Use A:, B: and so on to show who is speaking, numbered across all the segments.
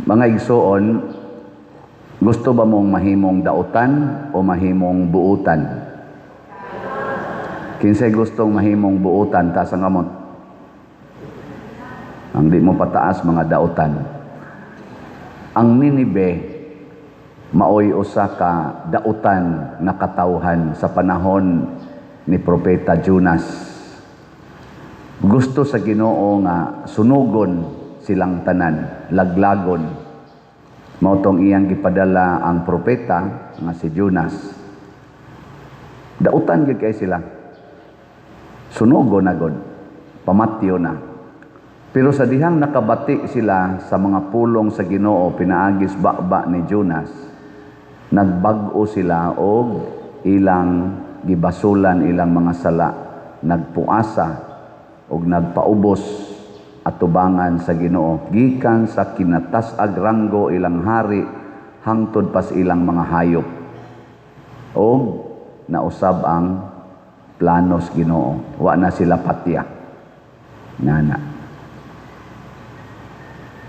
A: Mga igsoon, gusto ba mong mahimong dautan o mahimong buutan? Kinsay gustong mahimong buutan, taas ang kamot. Ang di mo pataas, mga dautan. Ang Ninibe maoy usa ka dautan nga katawhan sa panahon ni Propeta Jonas. Gusto sa Ginoo nga sunugon silang tanan, laglagon. Mao tong iyang gipadala ang propeta nga si Jonas. Dautan gyud kay sila. Sunugon na gud, pamatyo na. Pero sa dihang nakabati sila sa mga pulong sa Ginoo pinaagis baba ni Jonas, nagbag-o sila og ilang gibasulan ilang mga sala, nagpuasa og nagpaubos atubangan sa Ginoo gikan sa kinatas-ag ranggo ilang hari hangtod pas ilang mga hayop. Og nausab ang planos Ginoo, wa na sila patya. Nana.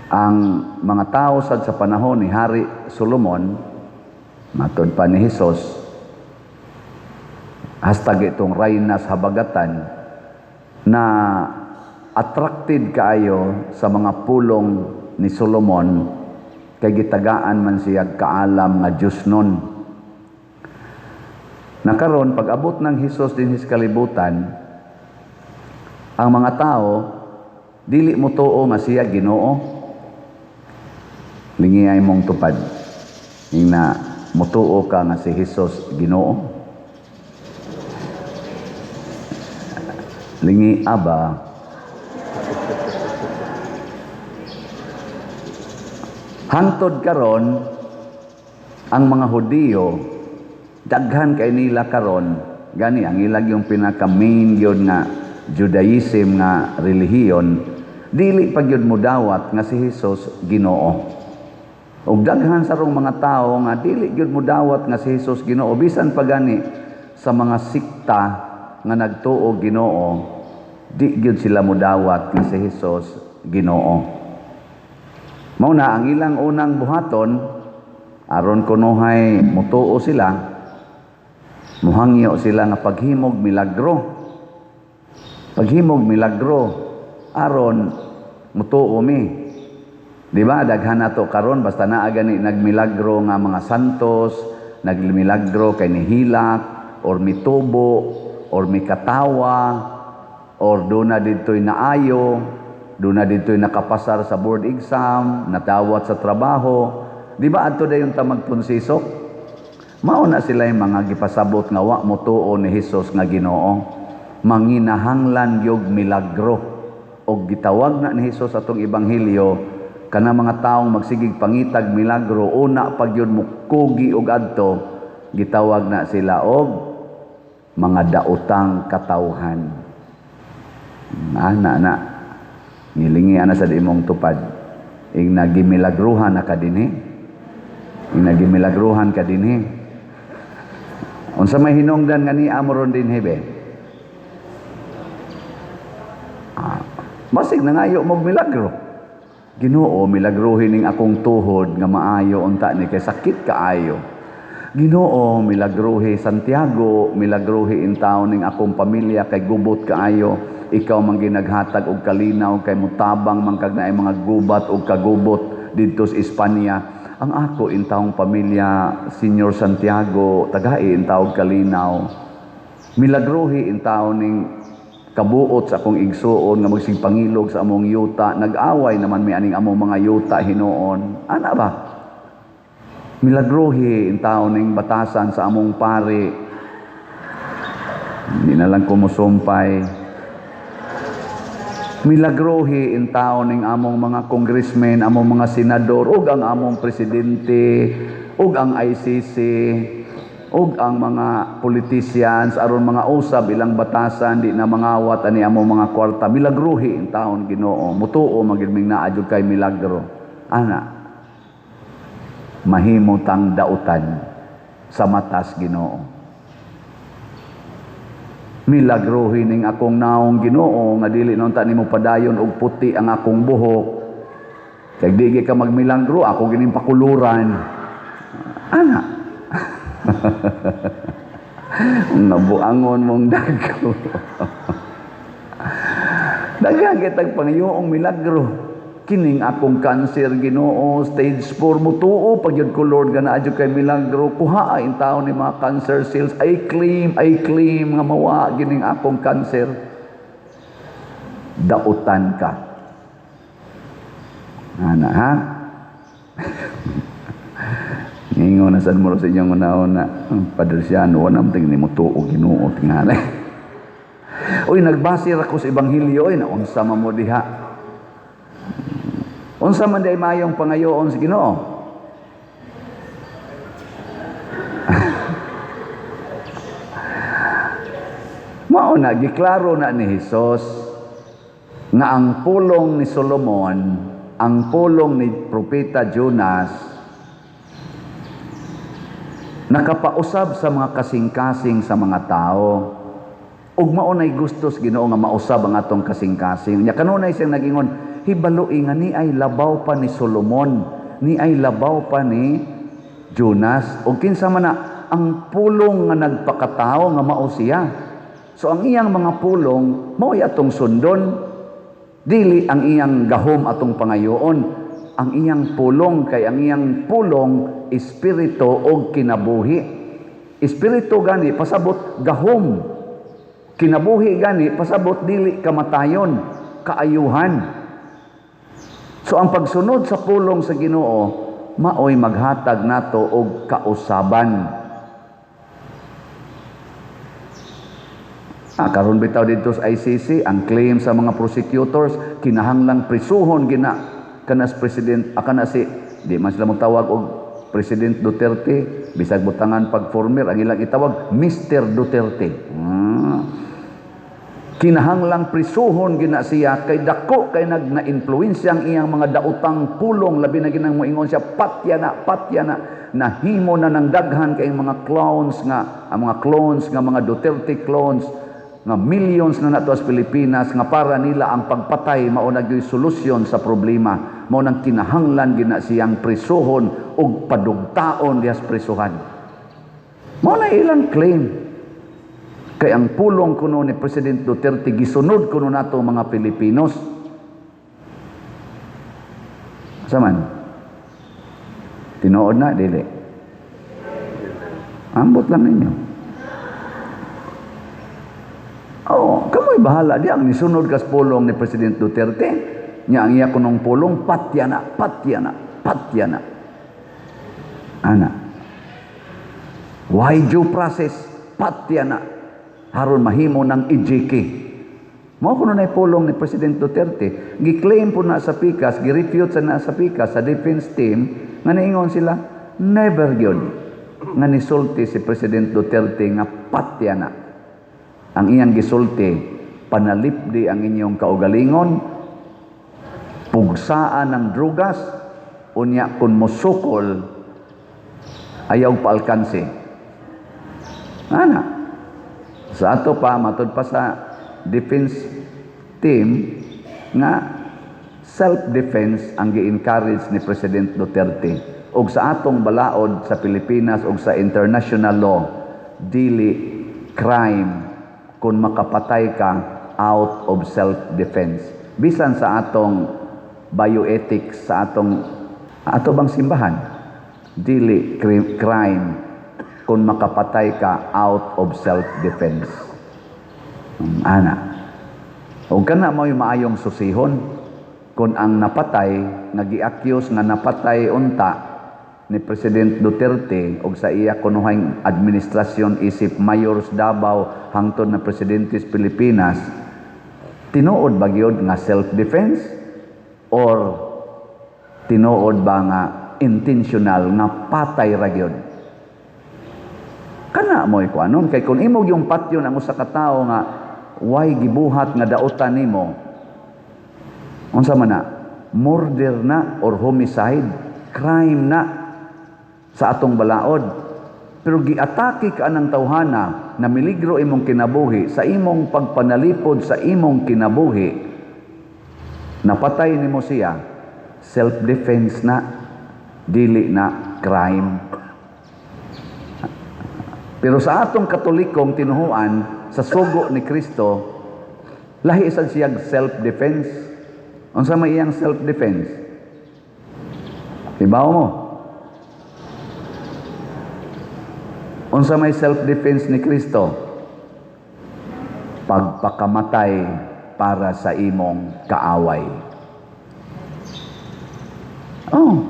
A: Ang mga tao sad sa panahon ni Hari Solomon, matod pa ni Hesus, hastag itong Raynas Habagatan, na attracted kaayo sa mga pulong ni Solomon kay gitagaan man siya kaalam nga Diyos nun. Nakaron pag-abot ng Hesus dinhi sa kalibutan, ang mga tao dili mo tuo nga siya Ginoo. Lingiyay mong tupad. Ingna mutuo ka nga si Hesus Ginoo. Lingi aba. Hangtod karon ang mga Hudiyo daghan kay nila karon gani ang ilag yung pinaka main gyud nga Judaism nga relihiyon, dili pa gyud modawat nga si Hesus Ginoo. Ug daghan sarong mga tawo nga dili gyud modawat nga si Hesus Ginoo, bisan pa gani sa mga sikta nga nagtuo Ginoo, di gyud sila modawat nga si Hesus Ginoo. Mao na ang ilang unang buhaton aron kunuhay mutuo sila, muhangyo sila nga paghimog milagro. Paghimog milagro aron mutuo mi. Di ba daghan nato karon basta naa gani nagmilagro nga mga santos, nagmilagro kay nihilak or mitubo or mikatawa or duna didtoy naayo, duna didtoy nakapasar sa board exam, natawat sa trabaho. Di ba adto dayon ta magpunsisok? Mao na sila yung mga gipasabot nga wa motuo ni Hesus nga Ginoo. Manginahanglan gyud milagro. Og gitawag na ni Hesus atong ebanghelyo kana mga taong magsigig pangitag milagro, una pag yun mukugi og adto, gitawag na sila og mga daotang katawhan. Na na ngilingi ana sa imong tupad. Ing nagimilagruhan na ka dinhi. Ing nagimilagruhan ka dinhi. Unsa may hinungdan nga ni amoron dinhi be? Basig nangayo mog milagro. Ginoo, milagruhin ning akong tuhod nga maayo unta ni kay sakit kaayo. Ginoo, milagruhi Santiago, milagruhi intaw ning akong pamilya kay gubot kaayo. Ikaw man ginaghatag og kalinaw kay mutabang man kag naay mga gubat og kagubot didto sa Espanya. Ang ako intawong pamilya, Senyor Santiago, tagai intaw og kalinaw. Milagruhi intaw ning kabuot sa akong igsuon nga magsig pangilog sa among yuta. Nag-away naman mi aning among mga yuta hinuon. Ana ba? Milagruhi intaw ning batasan sa among pari. Hindi na lang kumusumpay. Milagruhi intaw ning among mga congressmen, among mga senador, ug ang among presidente, ug ang ICC, ug ang mga politicians aron mga usab ilang batasan di na mangawat ani among mga kwarta. Milagruhi intawon Ginoo. Mutuo man gid ming naa jud kay milagro. Ana mahimo tang dautan sa matas Ginoo. Milagruhi ning akong naong Ginoo nga dili naunta nimo padayon og puti ang akong buhok. Kay di ka magmilagro, ako gining pakuluran. Ana. Nabuangon mong dagko. Daghan kitag pangayoong milagro. Kining akong cancer, Ginoo, stage 4, mutuo pag yun ko, Lord, nga naa kay milagro. Kuha ay tao ni mga cancer cells. I claim nga mawa gining akong cancer. Dautan ka. Ana, ha? Ingon na sad mo sa inyong una-una. Padre Siano, wala naman tingin mo tuo, Ginoo, tingali. Uy, nagbase ra ko sa ebanghelyo, oy, na unsa man mo diha. Unsa man di mayong pangayoon sa Ginoo? Mao na giklaro na ni Hesus nga ang pulong ni Solomon, ang pulong ni Propeta Jonas nakapausab sa mga kasing-kasing sa mga tao. Ug mao nay gusto sa Ginoo nga mausab ang atong kasing-kasing. Nya kanunay siyang nagingon, hibaloi nga ni ay labaw pa ni Solomon, ni ay labaw pa ni Jonas. Ug kinsa man na ang pulong nga nagpakatao nga mao siya. So ang iyang mga pulong mao'y atong sundon, dili ang iyang gahom atong pangayoon. Ang iyang pulong kay ang iyang pulong espiritu og kinabuhi. Espiritu gani pasabot gahom. Kinabuhi gani pasabot dili kamatayon, kaayuhan. So ang pagsunod sa pulong sa Ginoo maoy maghatag nato og kausaban. Karon bitaw didto sa ICC ang claim sa mga prosecutors kinahanglang prisuhon gina kanas president kana si di man sila motawag og President Duterte, bisag butangan pag former ang ilang itawag Mr. Duterte. Kinahanglang prisuhon gina siya kay dako kay nagna-influensya ang iyang mga daotang pulong, labi na ginang moingon siya patya na, patya na, nahimo na ng daghan kay mga clones nga ang mga clones nga mga Duterte clones nga millions na nato sa Pilipinas nga para nila ang pagpatay mao na gyud solusyon sa problema. Mao nang kinahanglan gina siyang prisuhon ug padugtaon diha sa prisuhan. Mao na ilang claim. Kay ang pulong kuno ni President Duterte gisunod kuno nato mga Pilipinos. Saman? Tinuod na dili. Ambot lang ninyo. Oh, kamoy bahala di ang nisunod kas pulong ni President Duterte. Nya ang iya kunong pulong patya na, patya na, patya na. Ana. Why due process? Patya na. Haron mahimo ng EJK. Mao kuno nay pulong ni President Duterte. Gi-claim po na sa pikas, gi-refute sa na sa pikas sa defense team nga niingon sila never gyud nga nisulti si President Duterte nga patya na. Ang iyang gisulti, panalipdi ang inyong kaugalingon, pugsaan ng drugas, unya kun mosukol ayaw paalkanse. Ana. Sa ato pa, matod pa sa defense team nga self-defense ang gi-encourage ni President Duterte. Og sa atong balaod sa Pilipinas og sa international law, dili crime kung makapatay ka out of self-defense. Bisan sa atong bioethics, sa atong ato bang simbahan, dili crime kung makapatay ka out of self-defense. Ana. O kana mo'y maayong susihon kung ang napatay, nga gi-accuse nga napatay unta ni President Duterte og sa iya kunuhang administrasyon isip Mayor sa Davao hangtod na presidente sa Pilipinas, tinuod ba gyud nga self-defense or tinuod ba nga intentional nga patay ra gyud? Kana mo'y kuanon kay kung imog yung patyon ang usa ka tawo nga way gibuhat nga dautan nimo, unsa man na, murder na or homicide, crime na sa atong balaod. Pero giatake ka anang tawhana na miligro imong kinabuhi sa imong pagpanalipod sa imong kinabuhi, napatay nimo siya, Self-defense na, dili na crime. Pero sa atong Katolikong tinuhuan, sa sugo ni Kristo, lahi sad siyag self-defense. Unsa may iyang self-defense? Ibaw mo. Unsa may self-defense ni Kristo? Pagpakamatay para sa imong kaaway. Oh,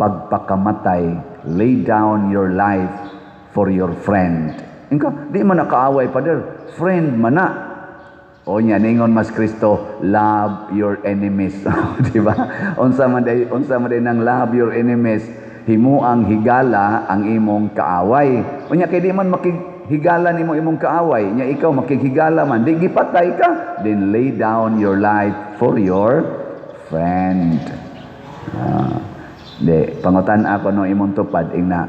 A: pagpakamatay, lay down your life for your friend. Inka, di man na kaaway, Pader. Friend man na. O nya ningon mas Kristo, love your enemies. Di ba? Unsa man day nang love your enemies? Himuang higala ang imong kaaway. Unya kay di man makighigala nimo imong kaaway, nya ikaw makighigala man, di gipatay ka, then lay down your life for your friend. Di pangutan ako no imong tupad ingna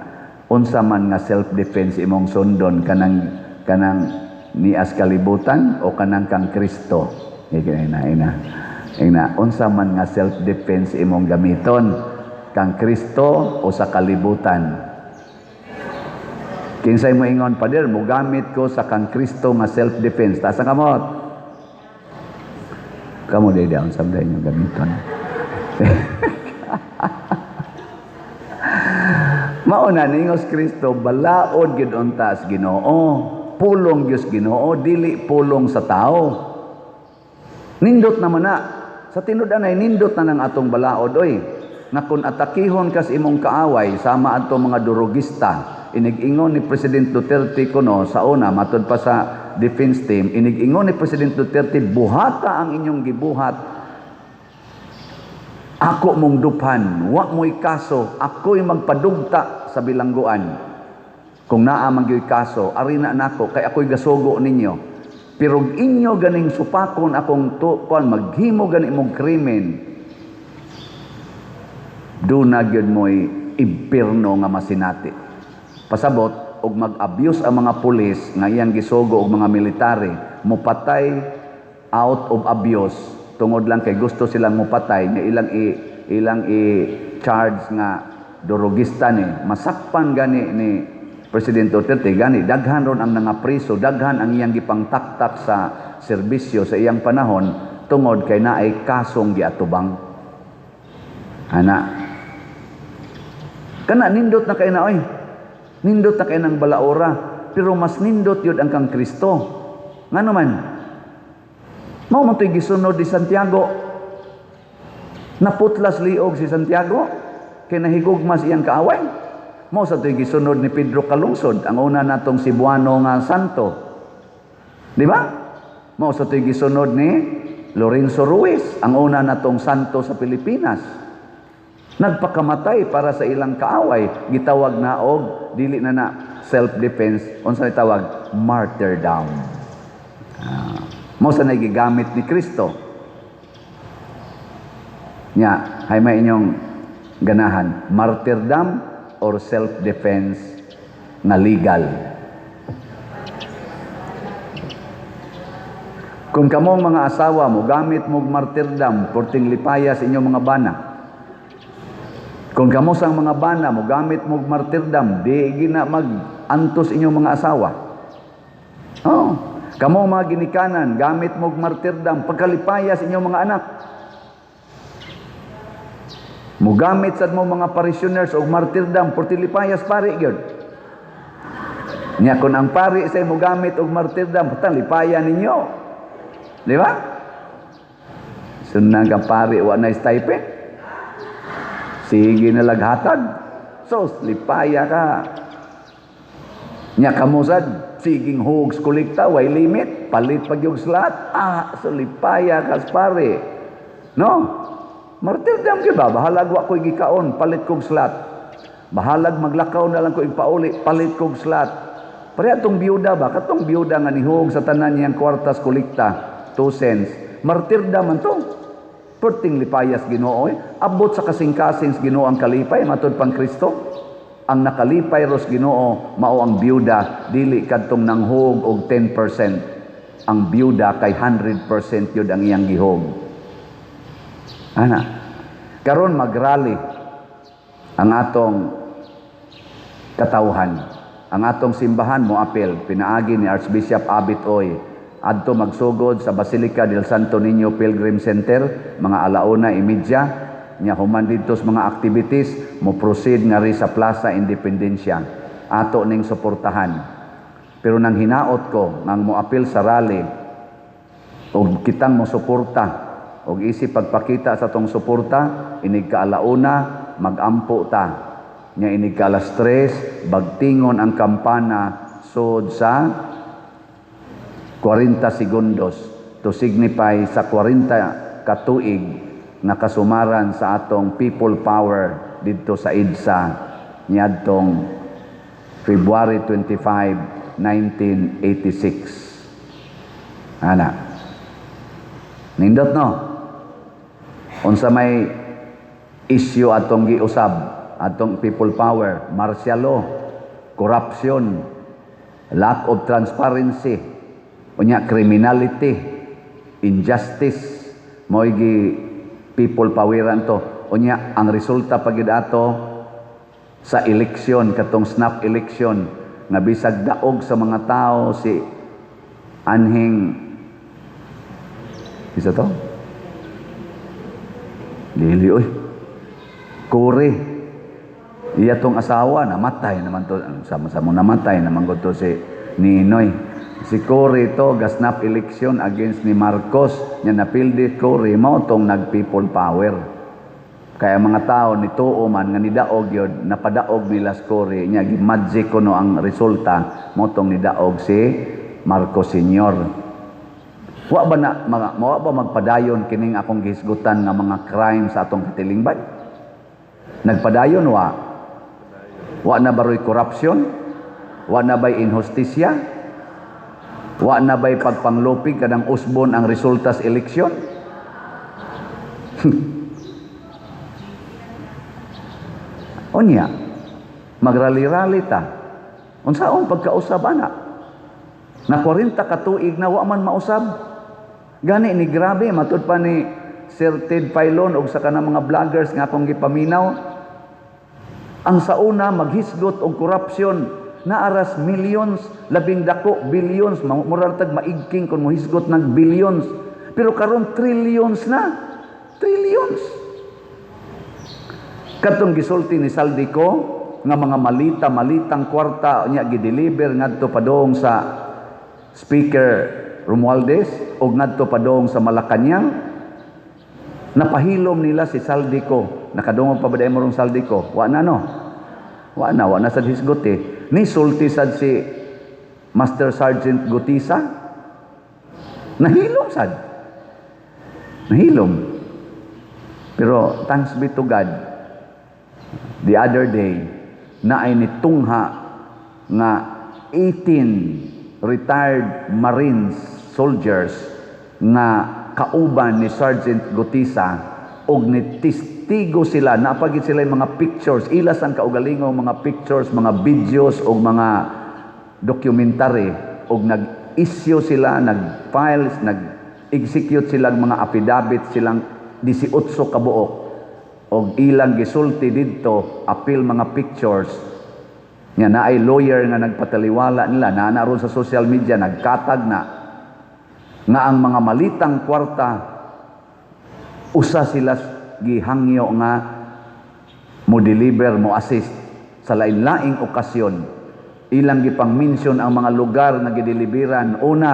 A: unsa man nga self-defense imong sundon, kanang kanang nias kalibutan o kanang kang Kristo? Ina ina ina unsa man nga self-defense imong gamiton, kang Kristo o sa kalibutan? Kinsay mo ingon, "Pader, mogamit ko sa kang Kristo nga self-defense"? Taas ang kamot. Kamo di unsa man inyo gamiton? Mauna ningos Kristo, balaod gid unta sa Ginoo. Pulong Dios Ginoo, dili pulong sa tao. Nindot naman na. Sa tinud-anay nindot na ng atong balaod oy. Nga kung atakihon kas imong kaaway sama adto mga durugista, inig-ingon ni President Duterte kuno sa una, matud pa sa defense team, inig-ingon ni President Duterte, "Buhata ang inyong gibuhat. Ako mong duphan, wa mo'y kaso, ako'y magpadugta sa bilangguan. Kung naa man gyud kaso, ari na nako kay ako'y gasugo ninyo. Pero inyo ganing supakon akong tukuan, maghimo gani mong krimen, duna gyud mo'y impierno nga masinati." Pasabot og mag-abuse ang mga pulis nga iyang gisugo og mga military, mopatay out of abuse tungod lang kay gusto silang mopatay nga ilang i-charge nga durugista ni masakpan gani ni President Duterte. Gani daghan ron ang nangapriso, daghan ang iyang gipangtaktak sa serbisyo sa iyang panahon tungod kay naay kasong giatubang. Ana kana nindot na kay na oy, nindot na kay ng balaora, pero mas nindot yun ang kang Kristo. Ngano man mao man to'y gisunod ni Santiago. Naputlas liog si Santiago kay nahigugma sa iyang kaaway. Mao sa to'y gisunod ni Pedro Calungsod, ang una natong Cebuano nga santo. Di ba? Mao sa to'y gisunod ni Lorenzo Ruiz, ang una natong santo sa Pilipinas. Nagpakamatay para sa ilang kaaway, gitawag na og dili na na self-defense, unsa tawag? Martyrdom. Mao sa nagigamit ni Kristo. Nya, hay may inyong ganahan, martyrdom or self-defense nga legal? Kung kamong mga asawa mo gamit mo martyrdom, porting lipaya sa inyong mga bana. Kung kamo sang mga bana mo gamit mo martyrdom, di gina mag-antos inyong mga asawa. Oh, kamo mga ginikanan, gamit mo martyrdom, pagkalipaya sa inyong mga anak. Mugamit sad mo mga parishioners og martyrdom, portilipayas pari gyud. Nya kun ang pari say mugamit og martyrdom, putang lipaya ninyo. Di ba? Sunang ka pari wa na stipend. Sige na laghatag. So, lipaya ka. Nya kamo sad, siging hugs kolekta, way limit, palit pag yung slot. Ah, so lipaya ka pare. No? Martyrdom gyud ba? Bahalag wa ko'y gikaon, palit kog slot. Bahalag maglakaw na lang ko igpauli, palit kog slot. Pareha tong biyuda ba? Katong biyuda nga nihog sa tanan niyang kwartas kolekta, 2 cents. Martyrdom man to. Perting lipayas Ginoo eh. Abot sa kasing-kasing sa Ginoo ang kalipay matud pang Kristo. Ang nakalipay ros Ginoo mao ang biyuda, dili kadtong nanghog og 10%. Ang biyuda kay 100% yun ang iyang gihog. Ana. Karon magrally ang atong katawhan. Ang atong simbahan mo apel pinaagi ni Archbishop Abit Oy adto magsugod sa Basilica del Santo Niño Pilgrim Center mga 1:30 nya. Human didto sa mga activities, mo proceed ngari sa Plaza Independencia. Ato ning suportahan. Pero nang hinaot ko nang mo apil sa rally og kitang mo suporta og isip pagpakita sa tong suporta, inig kaalauna magampo ta nya, inig ka 3:00 bagtingon ang kampana sud sa 40 segundos to signify sa 40 katuig nga kasumaran sa atong people power didto sa EDSA niadtong February 25, 1986. Ana. Nindot, no? Unsa may issue atong giusab atong people power? Martial law, corruption, lack of transparency, unya criminality, injustice, mo'y gi people poweran to. Unya ang resulta pagid ato sa eleksyon, katong snap election nga bisag daog sa mga tao si anhing isa to, dili oy, Cory, iya tong asawa namatay naman to, sama-sama namatay naman ko to si Ninoy. Si Cory to ga snap election against ni Marcos nya napildi Cory. Mao tong nag people power. Kaya mga tao nituo man nga nidaog yun, napadaog nila si Cory nya, gi-magic kuno ang resulta, mao tong nidaog si Marcos Sr. Wa ba na mga wa ba magpadayon kining akong gihisgutan nga mga crime sa atong katilingban? Nagpadayon wa? Wa na baroy corruption? Wa na ba'y inhustisya? Wa na ba'y pagpanglupig kanang usbon ang resulta sa eleksyon? Unya, magrali-rali ta. Unsaon pagkausab ana? Na 40 ka tuig na wa man mausab. Gani ni grabe matud pa ni Sir Ted Failon og sa kanang mga vloggers nga akong gipaminaw. Ang sauna maghisgot og corruption naaras millions, labing dako billions, murag tag maigking kung mohisgot ng billions. Pero karon trillions na. Trillions. Katong gisulti ni Zaldy Co nga mga malita, malitang kwarta nya gideliver ngadto padong sa Speaker Romualdez og ngadto padong sa Malacañang, napahilom nila si Zaldy Co. Nakadungog pa ba mo rong Zaldy Co? Wa na, no? Wa na, wa na sad hisgot eh. Ni sulti sad si Master Sergeant Guteza, nahilom sad, nahilom. Pero thanks be to God, the other day na ay nitungha nga 18 retired Marines soldiers nga kauban ni Sergeant Guteza og nitistigo sila. Napagit sila yung mga pictures, ilas ang kaugalingong mga pictures, mga videos og mga documentary, og nag-issue sila, nag-files, nag-execute sila mga affidavit, silang 18 kabuok, og ilang gisulti didto apil mga pictures nga naay lawyer nga nagpataliwala nila na ron sa social media, nagkatag na nga ang mga malitang kwarta, usa sila gihangyo nga mo deliver, mo assist sa lain-laing okasyon. Ilang gipang mention ang mga lugar nga gideliveran: una,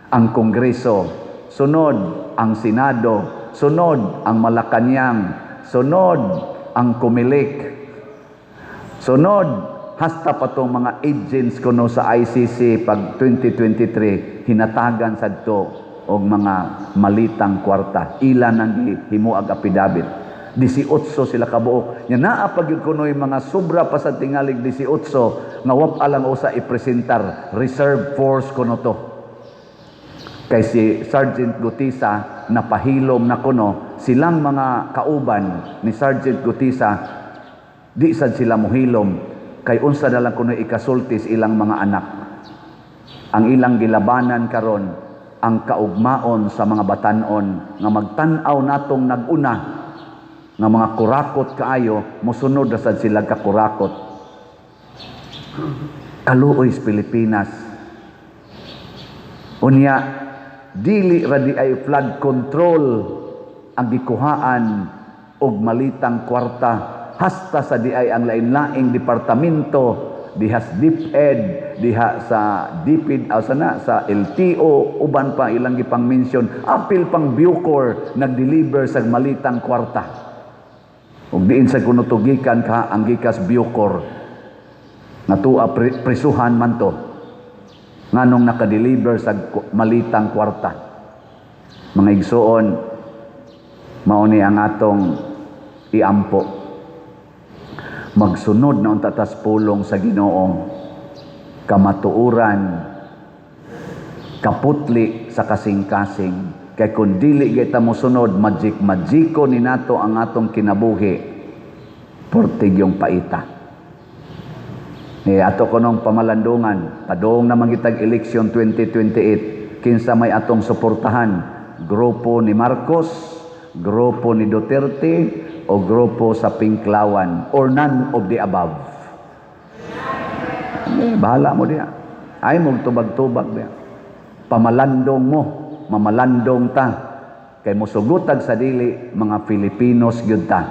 A: ang Kongreso, sunod ang Senado, sunod ang Malacañang, sunod ang Comelec, sunod hasta pa tong mga agents kuno sa ICC. Pag 2023 hinatagan sadto og mga malitang kwarta. Ila nang gihimuag affidavit, 18 sila kabuok. Nya naa pa gyud kunoy mga sobra pa sa tingalig 18 nga wa pa lang usa ipresentar. Reserve force kuno to. Kay si Sergeant Guteza napahilom na kuno. Silang mga kauban ni Sergeant Guteza di sad sila mohilom kay unsa na lang kuno ikasulti sa ilang mga anak. Ang ilang gilabanan karon ang kaugmaon sa mga batanon nga magtan-aw natong nag-una. Nga mga kurakot kaayo, mosunod ra sad sila kakurakot. Kaluoy sa Pilipinas. Unya, dili ra di ay flood control ang gikuhaan og malitang kwarta, hasta sa di ay ang lain-laing departamento diha sa DepEd, diha sa DPID, sa na sa LTO, uban pa ilang gipang mention, apil pang Bucor nag-deliver sa malitang kwarta. Ug diin sa kuno tugikan ka ang gikas Bucor nga tuwa prisuhan man to, nganong naka-deliver sa malitang kwarta. Mga igsuon, mao ni ang atong iampo: magsunod na unta tas pulong sa Ginoo, kamatuoran, kaputli sa kasing-kasing, kay kung dili kita mosunod, magic magiko ni nato ang atong kinabuhi, portig yung paita. Eh, ato kunong pamalandungan, padung na mangitag election 2028, kinsa may atong suportahan? Grupo ni Marcos, grupo ni Duterte, o grupo sa Pinklawan, or none of the above? Eh, bahala mo diya. Ay mo tubag-tubag diya. Pamalandong mo, mamalandong ta. Kay mosugutag sa dili, mga Filipinos gyud ta.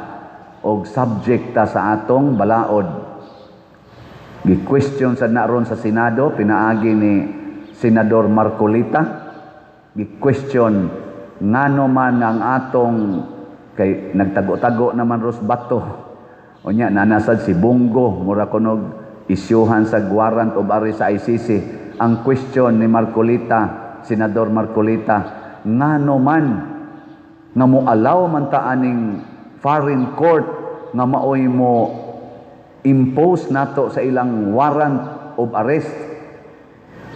A: Og subject ta sa atong balaod. Gi-question sa naron sa Senado, pinaagi ni Senador Marcoleta. Gi-question ngano man ang atong, kay nagtago-tago naman ros Bato. Unya nanasad si Bong Go, mura kunog isyuhan sa warrant of arrest sa ICC. Ang question ni Marcoleta, Senador Marcoleta, ngano man nga mo-allow man ta aning foreign court nga maoy mo impose nato sa ilang warrant of arrest,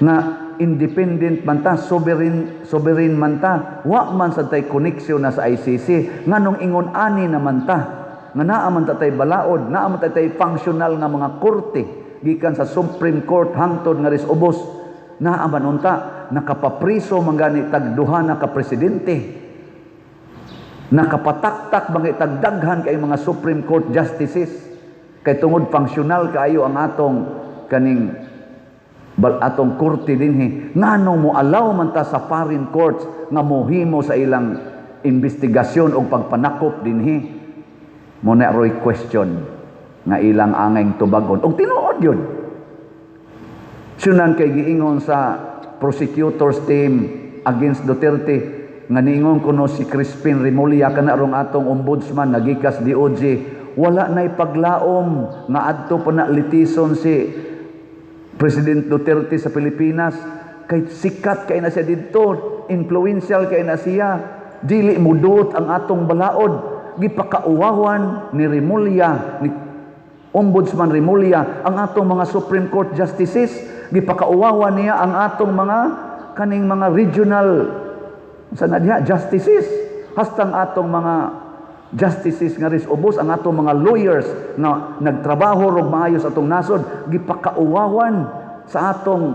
A: nga independent man ta, sovereign, sovereign man ta, wa man sa tay connection na sa ICC, nganong ingon ani naman ta nga naa man ta tay balaod, naa man ta tay functional nga mga korte gikan sa Supreme Court hangtod nga ris ubos, naa man unta nakapapriso man gani tag duha na ka presidente, nakapataktak mga itagdaghan kay mga Supreme Court justices, kay tungod functional kaayo ang atong kaning atong korte dinhi, nganong mo allow man ta sa foreign courts nga mohimo sa ilang investigasyon o pagpanakop dinhi? Mo na roy question nga ilang angay tubagon, og tinuod yun. Sunan kay giingon sa prosecutors team against Duterte nga niingon kuno si Crispin Remulla, kana rong atong ombudsman nagikas DOJ, wala na'y paglaom nga adto pa na litison si President Duterte sa Pilipinas kay sikat kay na siya didto, influential kay na siya, dili mudot ang atong balaod. Gipakauwawan ni Remulla, ni Ombudsman Remulla, ang atong mga Supreme Court justices. Gipakauwawan niya ang atong mga kaning mga regional sa na diha justices, hastang atong mga justices nga ris ubos, ang atong mga lawyers nga nagtrabaho rog maayos atong nasod, gipakauwawan sa atong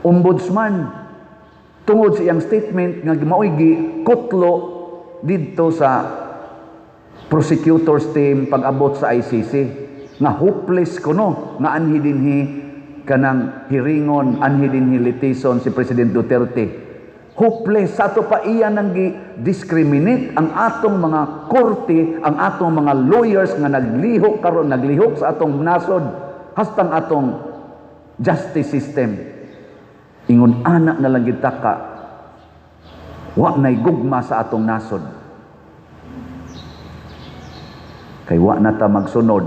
A: ombudsman tungod sa iyang statement nga maoy gikutlo didto sa prosecutors team pag-abot sa ICC, nga hopeless kuno nga anhi dinhi kanang hiringon, anhi dinhi litison si President Duterte. Hopeless sa ato pa iya nang gi-discriminate ang atong mga korte, ang atong mga lawyers nga naglihok karon, naglihok sa atong nasod, hastang atong justice system. Ingon ana na lang kita ka wa nay gugma sa atong nasod, kay wa na ta magsunod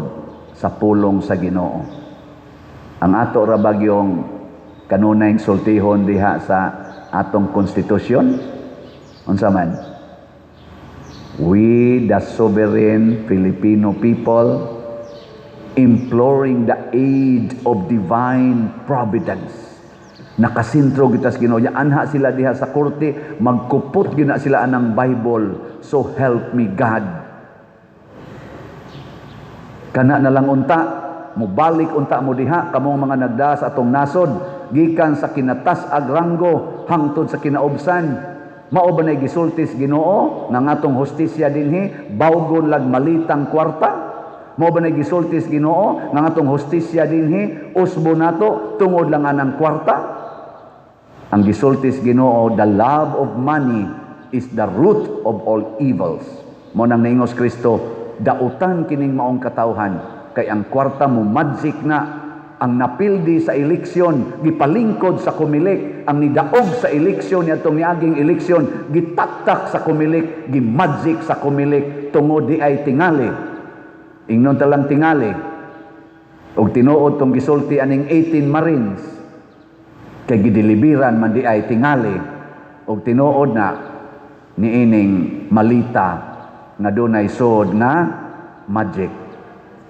A: sa pulong sa Ginoo. Ang ato ra bagyong kanunay sultihon diha sa atong konstitusyon, unsa man? "We the sovereign Filipino people, imploring the aid of divine providence." Nakasentro kita sa Ginoo. Anha sila diha sa korte, magkupot gina sila anang Bible, "So help me God." Kana na lang unta, mubalik unta mo diha kamong mga nagda sa atong nasod gikan sa kinatas-ag ranggo hangtod sa kinaubsan. Mao ba na gisulti sa Ginoo nga atong hustisya dinhi bawgon lag malitang kwarta? Mao ba na gisulti sa Ginoo nga atong hustisya dinhi usbo nato tungod lang anang kwarta? Ang gisulti sa Ginoo, "The love of money is the root of all evils." Mao nang niingos Kristo, dautan kining maong katawhan kay ang kwarta mo magic na. Ang napildi sa eleksyon gipalingkod sa Comelec, ang nidaog sa eleksyon niadtong niaging eleksyon gitaktak sa Comelec, gimagic sa Comelec tungod di ay tingali. Ingnon talang tingali og tinuod tong gisulti aning 18 Marines kay gideliveran man di ay tingali og tinuod na niining malita nga dunay sod nga magic.